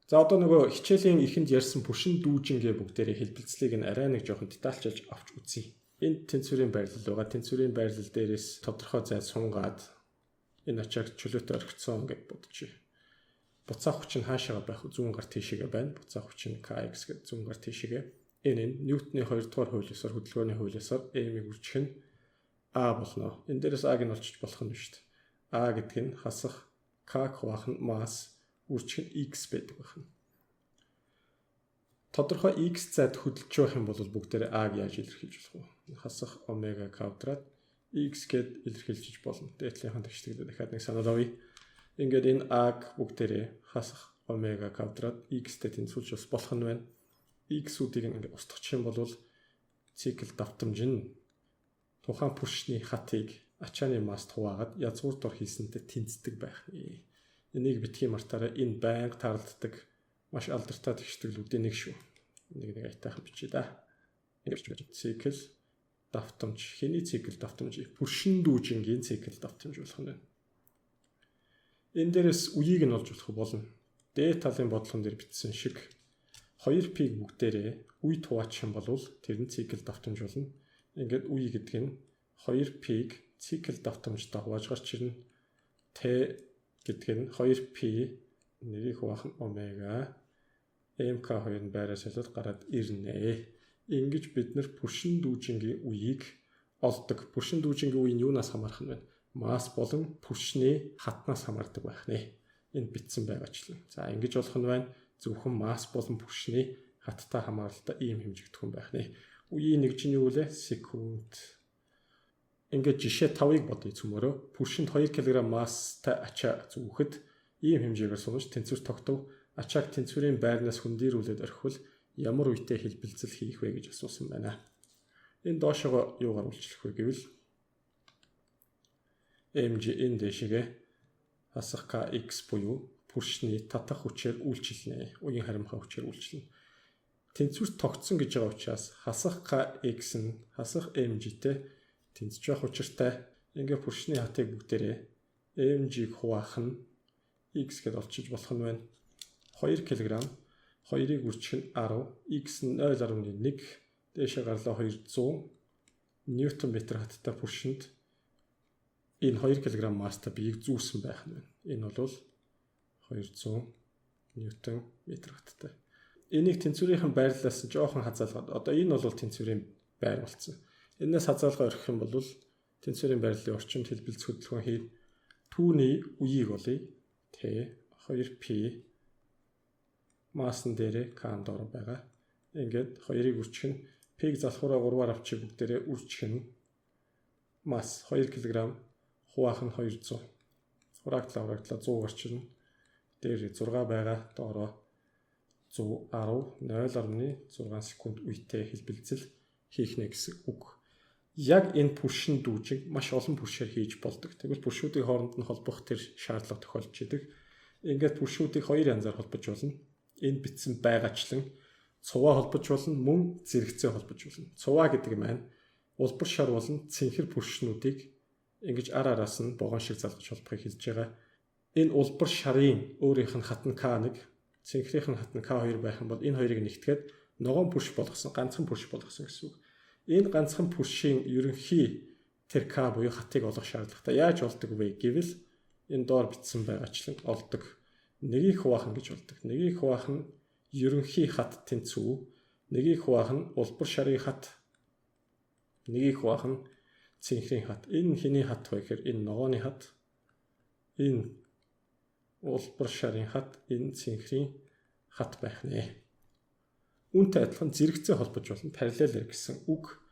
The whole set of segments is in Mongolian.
За, одоо нөгөө хичээлийн эхэнд ярьсан пүршин дүүжингээ бүгдээрээ хэлбэлцлийг нь арай нэг жоохон детальчилж авч үзье. Энд тэнцвэрийн байрлал байгаа. Тэнцвэрийн байрлал дээрээс тодорхой зай сунгаад энэ ачааг чөлөөтэй орхицсон гэж бодчих. Буцаах хүч нь хаашаа байх вэ? Зүүн гар тийшээгээ байна. Буцаах хүч нь kx гэдэг зүүн гар тийшээгээ. Энэ Ньютоны 2 дугаар хууль ёсоор, хөдөлгөөний хууль ёсоор m-ийг үржих нь a болно. Энэ дээрээс a-г нь олчиж болох нь шүү дээ. A гэдэг нь хасах k хуваах нь масс үржих нь x байдаг байна. Тодорхой x зайд хөдөлж байх юм бол бүгдээрээ a-г яаж илэрхийлж болох вэ? Хасах омега квадрат x гэд илэрхийлж болно. Дээдлийнхэн тэгштэглээ дахиад нэг санаад авъя. Ингээд энэ a-г бүгдээрээ хасах омега квадрат x-тэй тэнцвүүлж бас болох нь байна. X-үүдийг ингээд устгачих юм бол цикл давтамж нь тухайн пүршний хатыг ачааны масст хуваагаад язгуур дор хийсэнтэй тэнцдэг байх нэ. Энийг битгий мартаарай, энэ байнга тааралддаг маш алдартай тэгштэглүүдийн нэг шүү. Нэг нэг аятайхан бичье да. Ингэж цикл давтамж, хэний цикл давтамж, пүршин дүүжингийн цикл давтамж болох нь. Энэ дээрээс үеийг нь олж болох болно. Дээд талын бодлогон дээр бичсэн шиг 2π-г бүгдээрээ үе хуваачих юм бол тэр нь цикл давтамж болно. Ингээд үе гэдэг нь 2π-г цикл давтамжтай хувааж гарч ирнэ. Т гэдэг нь 2π нэрийг хуваах нь омега МК2 нь байраа солиод гараад ирнэ. Ингэж бид нар пүршин дүүжингийн үеийг олдог. Пүршин дүүжингийн үе нь юунаас хамаарах нь вэ? Масс болон пүршний хатнаас хамаардаг байх нэ. Энэ бичсэн байгаачлан. За, ингэж болох нь байна. Зөвхөн масс болон пүршний хаттай хамааралтай ийм хэмжигдэхүүн байх нэ. Үеийн нэгж нь юу вэ? Секунд. Ингээд жишээ 5-ыг бодъё цөмөрөө. Пүршинд 2 кг масстай ачаа зүүхэд ийм хэмжээгээр сунаж тэнцвэр тогтов. Ачааг тэнцвэрийн байрнаас хөндийрүүлээд орхивол ямар үетэй хэлбэлзэл хийх вэ гэж асуусан байна. Энэ доошогоо юугаар үйлчлэх вэ гэвэл mg энэ дэшигээ хасах kx буюу пүршний татах хүчээр үйлчилнэ. Уян харимхай хүчээр үйлчилнэ. Тэнцвэр тогтсон гэж байгаа учраас хасах kx нь хасах mg-тэй тэнцэж байх учиртай ингээ пүршний хатыг бүгдээрээ mg-г хуваах нь x гэдээ олчиж болох нь байна. 2 кг, 2-ыг үржих нь 10, x нь 0.1, дээшээ гарлаа 200 ньютон метр хаттай пүршинд энэ 2 кг масстай биеийг зүүсэн байх нь байна. Энэ бол 200 ньютон метр хаттай. Энийг тэнцвэрийн байрлалаас нь жоохон хазаалгаад, одоо энэ бол тэнцвэрийн байр болсон. Энээс хазаалгаа орхих юм бол тэнцвэрийн байрлалын орчинд хэлбэлзэх хөдөлгөөн хий. Түүний үеийг олъё. Т 2p массан дээрээ к доор байгаа. Ингээд 2-ыг үржих нь p-г залхуураа 3-аар авчиг, бүгдээрээ үржих нь масс 2 кг хуваах нь 200. Хураагдлаа, хураагдлаа, 100 гарч ирнэ. Дээр 6 байгаа, доороо 110, 0.6 секунд үетэй хэлбэлзэл хийх нэ гэсэн үг. Яг энэ пүршин дүүжиг маш олон пүршээр хийж болдог. Тэгвэл пүршүүдийг хооронд нь холбох тэр шаардлага тохиолдож идэг. Ингээд пүршүүдийг хоёр янзаар холбож болно. Энэ бичсэн байгаачлан цуваа холбож болно, мөн зэрэгцээ холбож болно. Цуваа гэдэг маань улбар шар болон цэнхэр пүршнүүдийг ингэж ар араас нь вогоон шиг залгаж холбохыг хэлж байгаа. Энэ улбар шарын өөрийнх нь хат нь К1, цэнхрийнх нь хат нь К2 байх юм бол энэ хоёрыг нэгтгээд ногоон пүрш болгосон, ганцхан пүрш болгосон гэсэн үг. Энэ ганцхан пүршийн ерөнхий тэр К буюу хатыг олох шаардлагатай. Яаж олдог вэ гэвэл энэ доор бичсэн байгаачлан олдог. Нэгийг хуваах нь гэж болдог. Нэгийг хуваах нь ерөнхий хат тэнцүү. Нэгийг хуваах нь улбар шарын хат. Нэгийг хуваах нь цэнхрийн хат. Энэ хэний хат вэ гэхээр энэ ногооны хат. Энэ улбар шарын хат, энэ цэнхрийн хат байх нэ. Үүнтэй адилхан зэрэгцээ холбож болно. Параллелэр гэсэн үг.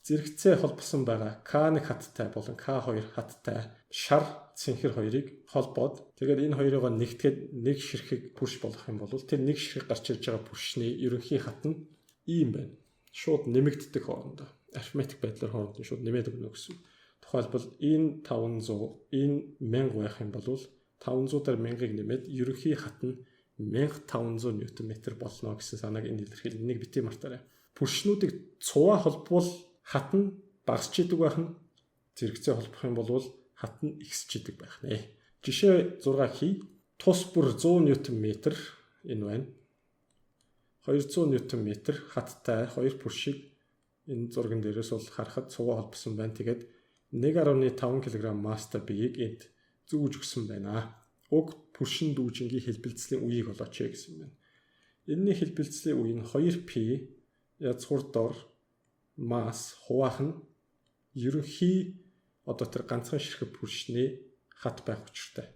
Зэрэгцээ холбосон байгаа К1 хаттай болон К2 хаттай шар цэнхэр хоёрыг холбоод, тэгээд энэ хоёрыг нэгтгээд нэг ширхэг пүрш болгох юм бол тэр нэг ширхэг гарч ирж байгаа пүршний ерөнхий хат нь ийм байна. Шууд нэмэгддэг хоорондоо. Арифметик байдлаар хооронд нь шууд нэмээд өгнө гэсэн. Тухайлбал энэ 500, энэ 1000 байх юм бол 500 дээр 1000-ыг нэмээд ерөнхий хат нь 1500 ньютон метр болно гэсэн санааг энэ илэрхийлнэ. Энийг битгий мартаарай. Пүршнүүдийг цуваа холбовол хат нь багасч идэг байх нь, зэрэгцээ холбох юм бол хат нь ихсэж идэг байх нэ. Жишээ 6 хий. Тус бүр 100 ньютон метр Энэ байна. 200 ньютон метр хаттай хоёр пүршийг энэ зурган дээрээс бол харахад цугаа холбосон байна. Тэгээд 1.5 кг масстай биеийг энд зүүж өгсөн байна. Уг пүршин дүүжингийн хэлбэлзлийн үеийг олооч гэсэн байна. Энэний хэлбэлзлийн үе нь 2p язгуур дор масс хуваах нь ерөнхий одоо тэр ганцхан ширхэг пүршний хат байх учиртай.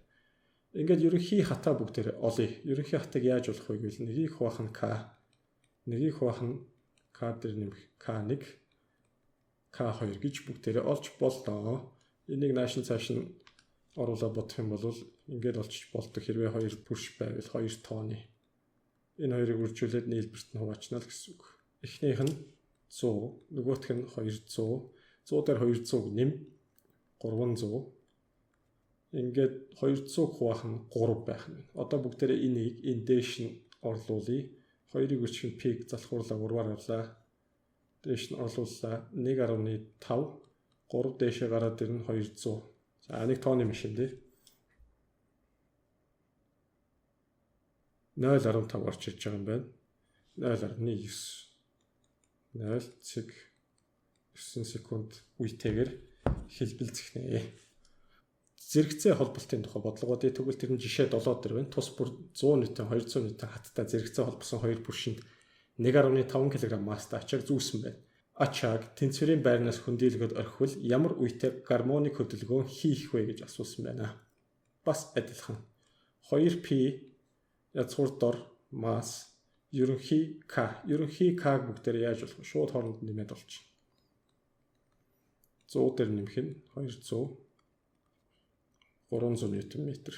Ингээд ерөнхий хатаа бүгдээр олъё. Ерөнхий хатыг яаж олох вэ гэвэл нэгийг хуваах нь k, нэгийг хуваах нь k дээр нэмэх k1, k2 гэж бүгдээрээ олж болно. Энийг наашин цааш нь оруулаад бодох юм бол ингээд олчих болдог. Хэрвээ хоёр пүрш байвал 2 тооны. Энэ хоёрыг үржүүлээд нийлбэрт нь хуваачна л гэсэн үг. Эхнийх нь 100, нөгөөх нь 200, 100 дээр 200-г нэм 300. Ингээд 200 хуваах нь 3 байх нь. Одоо бүгдээрээ энийг энэ дээш нь орлуулъя. 2-ыг өчх нь p-г залхуурлаа 3-аар авлаа. Дээш нь орлууллаа 1.5, 3 дээшээ гараад ирнэ 200. За нэг тооны машин тий. 0.5 орч ирж байгаа юм байна. 0.9 0.9 секунд үетэйгээр хэлбэлзэх нэ. Зэрэгцээ холболтын тухай бодлогоодын тэгвэл тэр нь жишээ 7 дээр байна. Тус бүр 100 ньютон 200 ньютон хаттай зэрэгцээ холбосон хоёр пүршинд 1.5 кг масстай ачааг зүүсэн байна. Ачааг тэнцвэрийн байрнаас хөндийлгөд орхивол ямар үетэй гармоник хөдөлгөөн хийх вэ гэж асуусан байна. Бас адилхан. 2p язгуур дор масс ерөнхий к. Ерөнхий к-г бүгдээр яаж болох вэ? Шууд хооронд нэмээд олчихно. 100 дээр нэмэх нь 200 300 ньютон метр.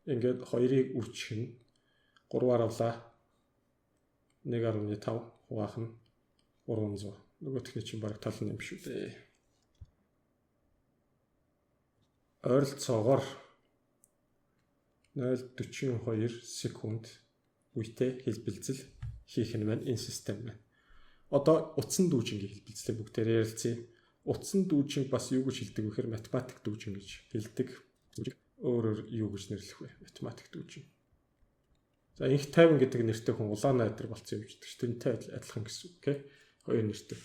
Ингээд 2-ыг үржих нь 3-аар авлаа. 1.5 хуваах нь 300. Нөгөөх нь чинь бараг тал нь юм шүү дээ. Ойролцоогоор 0.42 секунд үетэй хэлбэлзэл хийх нь байна энэ систем байна. Одоо утсан дүүжингийн хэлбэлзлээ бүгдээр ярилцъя. Утсан дүүжинг бас юу гэж хэлдэг вэ гэхээр математик дүүжин гэж хэлдэг. Өөрөөр юу гэж нэрлэх вэ? Математик дүүжин. За инх 50 гэдэг нэртэй хүн улаан найдар болцсон юм гэдэг чинь тэрнтэй адилхан гэсэн үг, окей? Хоёр нэртэй.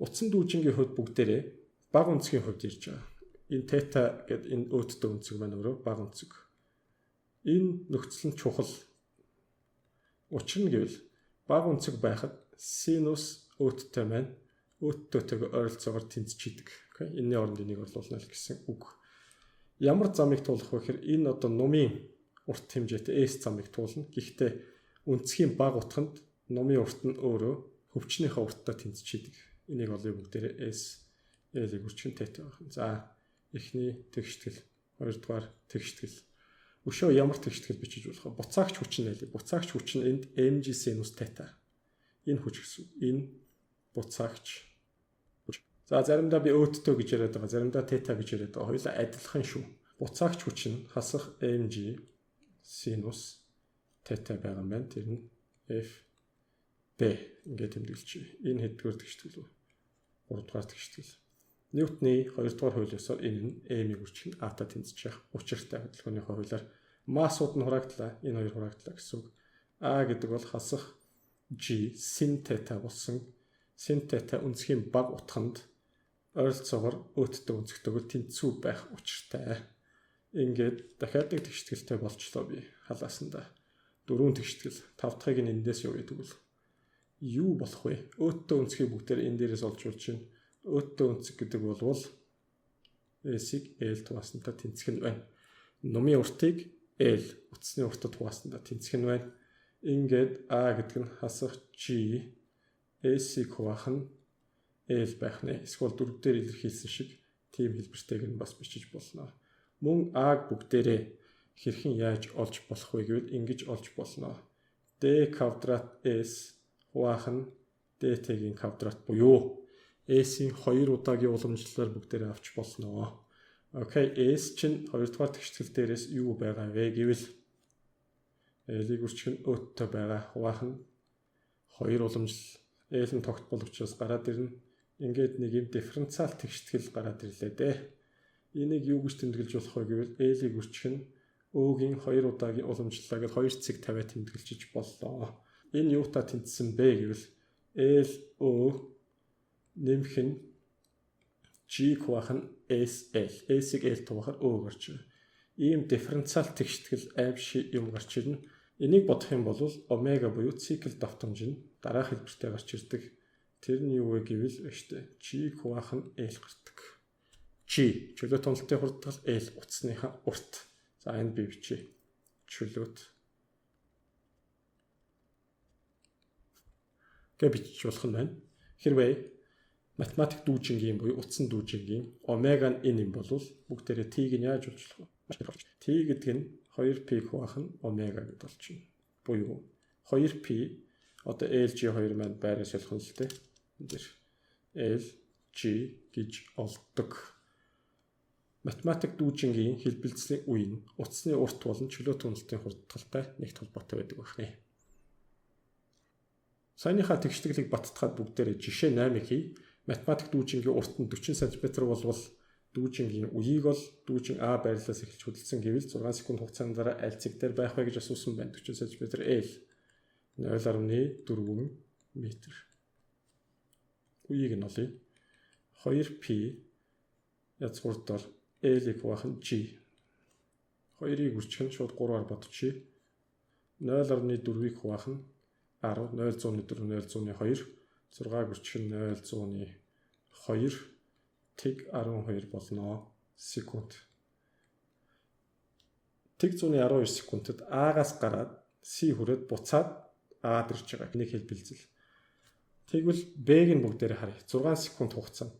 Утсан дүүжингийн хувьд бүгдээрээ бага өнцгийн хувьд ирж байгаа. Энэ тета гэдэг энэ өөдтэй өнцөг маань өөрөө бага өнцөг. Энэ нөхцөл нь чухал. Учир нь гэвэл бага өнцөг байхад синус өөдтэй маань өөдтэйгээ ойролцоогоор тэнцэж идэг. Окей? Энэний оронд энийг орлуулна л гэсэн үг. Ямар замыг туулах вэ гэхээр энэ одоо нумын урт хэмжээтэй S замыг туулна. Гэхдээ өнцгийн бага утганд нумын урт нь өөрөө хөвчнийхээ урттай тэнцэж идэг. Энийг олъё бүгдээрээ S L-ийг үржих нь тета байх. За эхний тэгштгэл, хоёрдугаар тэгштгэл. Өшөө ямар тэгштгэл бичиж болох вэ? Буцаагч хүч нь аль? Буцаагч хүч нь энд mg синус тета. Энэ хүч гэсэн. Энэ буцаагч хүч. За заримдаа би өөдтөө гэж яриад байгаа, заримдаа тета гэж яриад байгаа. Хоёулаа адилхан шүү. Буцаагч хүч нь хасах mg синус тета байгаа юм байна. Тэр нь F B ингээд тэмдэглэж. Энэ хэддүгээр тэгштгэл үү? Гуравдугаар тэгштгэл. Ньютоны хоёрдугаар хууль ёсоор энэ нь m-ийг үржих нь a-та тэнцэж явах учиртай хөдөлгөөнийхөө хуулиар массууд нь хураагдлаа. Энэ хоёр хураагдлаа гэсэн үг. A гэдэг бол хасах g син тета болсон. Син тета өнцгийн бага утганд ойролцоогоор өөдтэй өнцөгтэйгээр тэнцүү байх учиртай. Ингээд дахиад нэг тэгшитгэлтэй болчлоо би халаасандаа. 4 тэгштгэл, 5 дахьыг нь эндээс явъя тэгвэл юу болох вэ? Өөдтэй өнцгийг бүгдээр энэ дээрээс олж болж байна. Өөдтэй өнцөг гэдэг болвол S-ийг L хуваасантай тэнцэх нь байна. Нумын уртыг L утасны уртад хуваасандаа тэнцэх нь байна. Ингээд A гэдэг нь хасах G S-ийг хуваах нь L байх нэ. Эсвэл 4 дээр илэрхийлсэн шиг тийм хэлбэртэйг нь бас бичиж болно. Мөн А-г бүгдээрээ хэрхэн яаж олж болох вэ гэвэл ингэж олж болно. D квадрат S хуваах нь dt-гийн квадрат буюу S-ийн 2 удаагийн уламжлалаар бүгдээрээ авч болно. Окей, S чинь 2 дугаар тэгштгэл дээрээс юу байгаа вэ гэвэл L-ийг үржих нь өөдтэй байгаа. Хуваах нь 2 уламжлал. L нь тогтбол учраас гараад ирнэ. Ингээд нэг юм дифференциал тэгштгэл гараад ирлээ дээ. Энийг юу гэж тэмдэглэж болох вэ гэвэл L-ийг үржих нь Өөгийн 2 удаагийн уламжлалаа гээд 2 цэг 50 тэмдэглэж боллоо. Энэ юутай тэнцсэн бэ гэвэл L Ö нэмэх нь G хуваах нь SL. S-ийг L хуваахаар Ö гарч ирнэ. Ийм дифференциал тэгштгэл аимшиг юм гарч ирнэ. Энийг бодох юм бол омега буюу цикл давтамж нь дараах хэлбэртэй гарч ирдэг. Тэр нь юу вэ гэвэл штэ G хуваах нь L гардаг. G чөлөөт уналтын хурдтал, L утасныхаа урт. За энд би бичье. Чөлөөт гэж бичиж болох нь байна. Хэрвээ математик дүүжингийн буюу утсан дүүжингийн омега нь энэ юм бол бүгдээрээ t-г нь яаж болж болох вэ? T гэдэг нь 2p хуваах нь омега гэдээ болчихно. Буюу 2p одоо LG2 маань байраа солих нь л дээ. Энд дэр LG гэж олдог. Математик дүүжингийн хэлбэлзлийн үе нь утасны урт болон чөлөөт уналтын хурдталтай нэгт холбоотой байдаг байна. Саяныхаа тэгштгэлийг баттгаад бүгдээрээ жишээ 8-ыг хий. Математик дүүжингийн урт нь 40 см болвол дүүжингийн үеийг бол дүүжин А байрлалаас эхэлж хөдөлсөн гэвэл 6 секунд хугацааны дараа аль цэг дээр байх вэ гэж асуусан байна. 40 см L 0.4 метр. Үеийг нь олъё. 2p язгуур дор L-ийг хуваах нь G. 2-ыг үрчих нь шууд 3-аар бодчихъя. 0.4-ийг хуваах нь 10, 0.4, 0.2, 6-аг үрчих нь 0.2 тэг 12 болно секунд. Тэг 112 секундэд А-гаас гараад C хүрээд буцаад А-д ирж байгаа. Нэг хэлбэлзэл. Тэгвэл B-г нь бүгдээрээ харъя. 6 секунд хугацаа.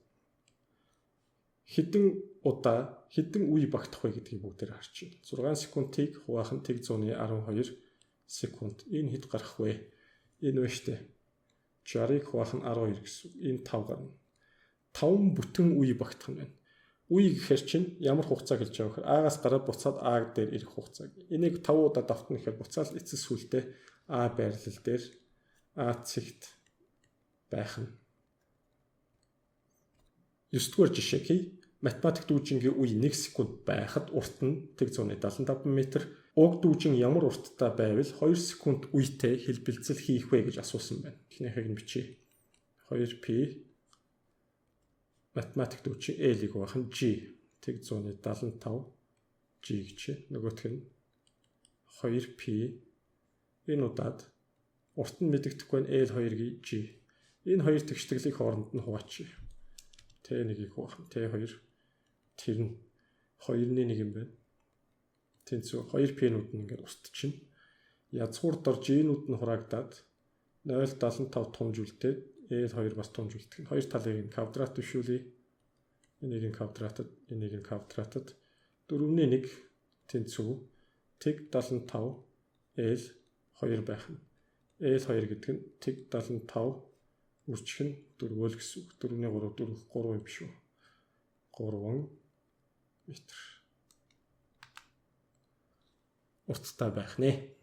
Хэдэн удаа хэдэн үе багтах вэ гэдгийг бүгдээрээ харчих. 6 секундыг хуваах нь тэг 112 секунд. Энэ хэд гарах вэ? Энэ вэ штэ. 60-ыг хуваах нь 12 гэсэн. Энэ 5 гарна. 5 бүтэн үе багтах нь байна. Үе гэхээр чинь ямар хугацаа хэлж байгаа вэ? А-гаас гараад буцаад А дээр ирэх хугацаа. Энийг 5 удаа давтна гэхээр буцаал эцэс сүлдээ А байрлал дээр А цэгт байх нь. 9 дугаар жишээ хий. Математик дүүжингийн үе 1 секунд байхад урт нь тэг 175 м. Уг дүүжин ямар урттай байвал 2 секунд үетэй хэлбэлзэл хийх вэ гэж асуусан байна. Эхнийхийг нь бичье. 2p математик дүүжин L-ийг хуваах нь G тэг 175 G гэж. Нөгөөх нь 2p энэ удаад урт нь мэдэгдэхгүй нь L2-ийг G. Энэ хоёр тэгштгэлийг хооронд нь хуваачих. T1-ийг хуваах нь T2 тэр нь 2-ны 1 юм байна. Тэнцүү 2p-нүүд нь ингээд устчихна. Язгуур дор G-нүүд нь хураагдаад 0.75 тунж үлдээд L2 бас тунж үлдэх. Хоёр талыг нь квадрат дэвшүүлье. Энийг нь квадратад, энийг нь квадратад 4-ний 1 тэнцүү тэг 75 L 2 байх нь. L2 гэдэг нь тэг 75 үржих нь 4 л гэсэн үг. 4-ний 3 4 3 юм биш үү? 3 метр. Урттай байх нэ.